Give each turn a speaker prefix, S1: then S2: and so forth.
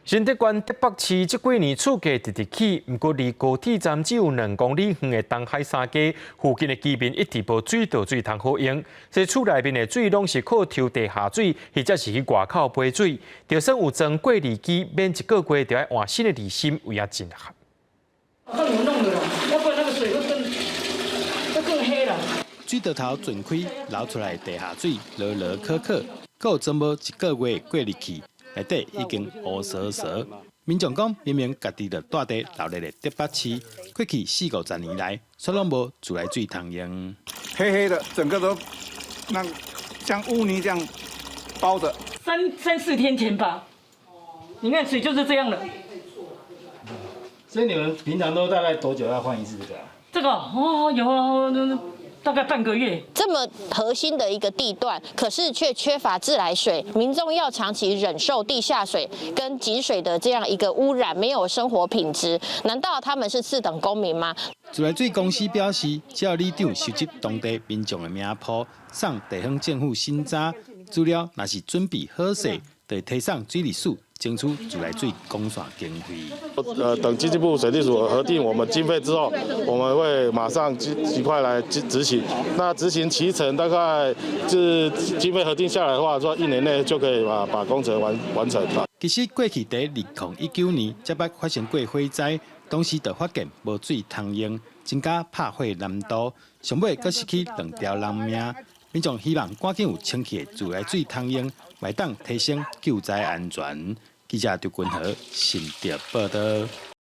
S1: 新竹縣竹北市這幾年厝價直直起，毋過離高鐵站只有2公里遠的東海三街附近的居民一直無水道水通好用，所以厝內面的水攏是靠抽地下水，或者是去外口買水。就算有裝過濾機，免一個月就愛換新的濾芯，有影真煩。
S2: 看你們弄的啦，要不然那個水會更會更黑了。
S3: 水道頭全開，流出來地下水，濁濁洘洘，閣有裝無一個月過濾器，內底已經烏趖趖。民眾講，明明家己就蹛佇鬧熱的竹北市，過去四五十年來，卻攏無自來水通用。
S4: 黑黑的，整個都那像污泥這樣包着。
S2: 三四天前吧，你看水就是這樣的。
S5: 所以你們平常都大概多久要換一次這個？
S2: 這個哦，有啊，大概半個月。
S6: 這麼核心的一個地段，可是卻缺乏自來水，民眾要長期忍受地下水跟井水的這樣一個污染，沒有生活品質，難道他們是次等公民嗎？
S3: 自來水公司表示，只要里長收集當地民眾的名簿，送地方政府審查資料，若是準備好勢，就會提送水利署爭取自來水供線經費。
S7: 等經濟部水利署核定我們經費之後，我們會馬上盡快來執行。那執行期程大概是經費核定下來的話，說一年內就可以把工程完成。
S3: 其實過去佇2019年，才捌發生過火災，當時就發現無水通用，增加拍火難度，上尾閣失去兩條人命。民眾希望趕緊有清澈的自來水通用，會當提升救災安全。記者張君和新竹報導。